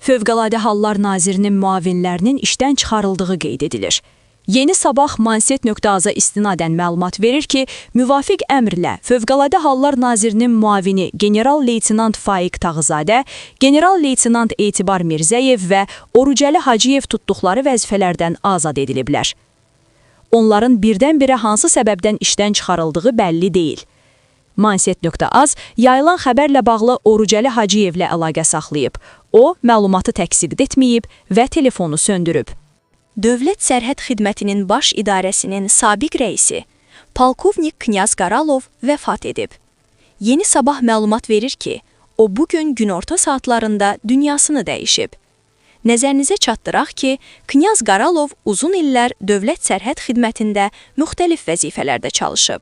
Fövqəladə Hallar Nazirinin müavinlərinin işdən çıxarıldığı qeyd edilir. Yeni Sabah Manset.az-a istinadən məlumat verir ki, müvafiq əmrlə Fövqəladə Hallar Nazirinin müavini general-leytenant Faiq Tağızadə, general-leytenant Etibar Mirzəyev və Orucəli Hacıyev tutduqları vəzifələrdən azad ediliblər. Onların birdən-birə hansı səbəbdən işdən çıxarıldığı bəlli deyil. Manset.az yayılan xəbərlə bağlı Orucəli Hacıyevlə əlaqə saxlayıb. O, məlumatı təsdiq etməyib və telefonu söndürüb. Dövlət Sərhəd Xidmətinin Baş İdarəsinin sabiq rəisi polkovnik Knyaz Qaralov vəfat edib. Yeni Sabah məlumat verir ki, o bu gün günorta saatlarında dünyasını dəyişib. Nəzərinizə çatdıraq ki, Knyaz Qaralov uzun illər Dövlət Sərhəd Xidmətində müxtəlif vəzifələrdə çalışıb.